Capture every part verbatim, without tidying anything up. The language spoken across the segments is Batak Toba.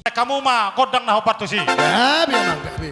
Hamu ma gondang na hombar tusi. Gabe, amang, gabe.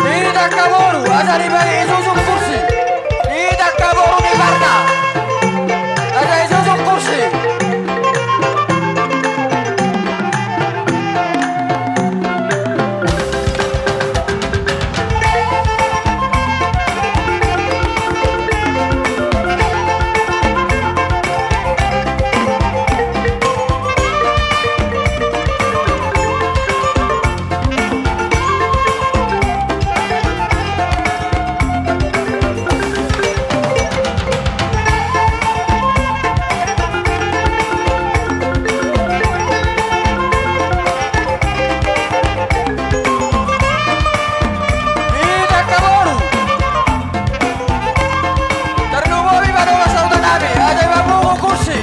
Di tangka boru, asa dibaen i susuk kursi. Di tangka boru ni parta, asa i susuk kursi. Di tangka boru. Tarlumobi ma dongan sahuta nami, asa i papungu kursi.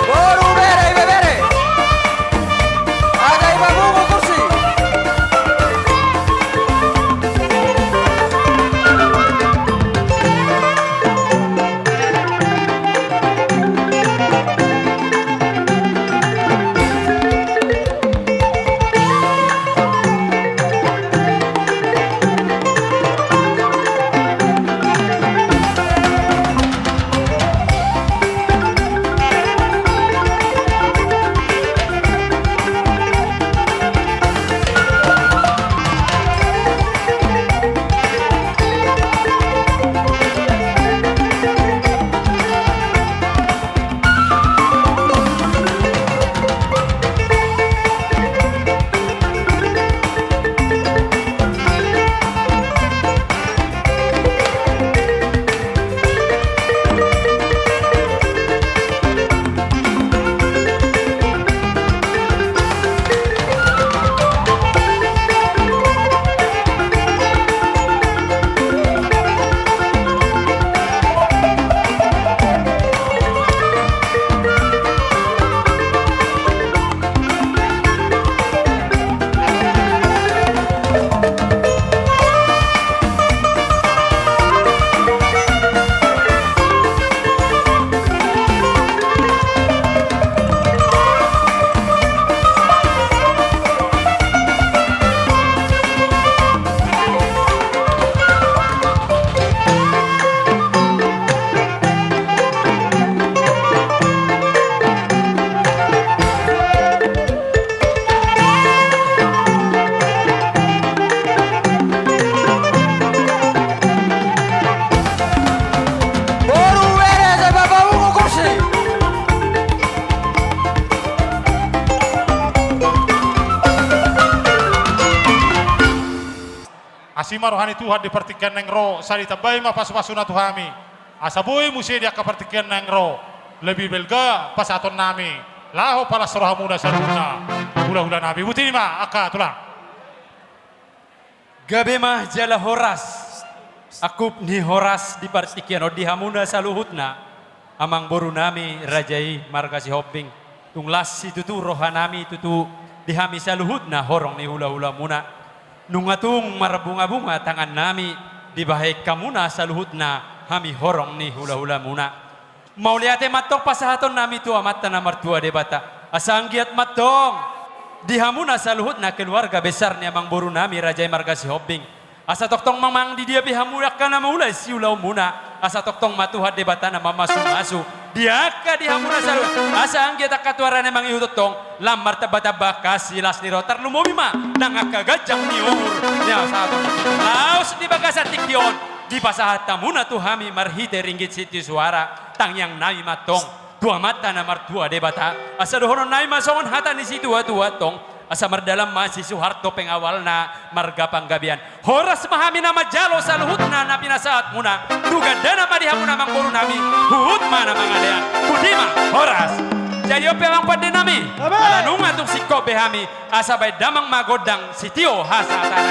Boru, bere, ibebere, asa i papungu kursi. Boru, bere, asa i papungu kursi. Asi ma roha ni Tuhan di partingkian naeng ro, sai ditambai ma pasupasuna tu hami. Asa boi muse di angka partingkian naeng ro lebih balga pasahatonnami laho palas rohamuna saluhutna, hulahulanami. Boti ma angka tulang. Gabe ma jala horas, angkup ni horas di partingkian on di hamuna saluhutna, amangborunami raja i marga Sihombing. Tung las situtu rohanami tutu di hami saluhutna horong ni hulahulamuna. Nunga tung marbungabunga tangannami dibahen hamuna saluhutna, hami horong ni hulahulamuna. Mauliate ma antong pasahatonnami tu Amanta na martua Debata, asa anggiat ma antong di hamuna saluhutna keluarga besar ni amangborunami raja i marga Sihombing, asa tongtong ma manang di dia pe hamu angka na mangula siulaonmuna, asa tongtong ma Tuhan Debata na mamasumasu di angka di hamuna saluhutna, asa anggiat angka tu arana mangihut tongtong lam martambatamba angka silas ni roha, tarlumobi ma nang angka ganjang ni umur. Ia sahat laos di bagasan tingki on dipasahat hamuna tu hami marhite ringgit sitio suara, tangiangnami ma antong tu Amanta na martua Debata, asa dohononnami ma songon hata ni situatua antong, asa mardalan ma si Suharto pengawalna marga Panggabean. Horas ma hami na manjalo saluhutna na pinasahatmuna, tu gandana ma di hamuna amangborunami, huhut ma na mangalean. Boti ma, horas. Jadi on pe amang pandenami, ala nunga tung singkop be hami, asa bahen damang ma gondang sitio hasahatan.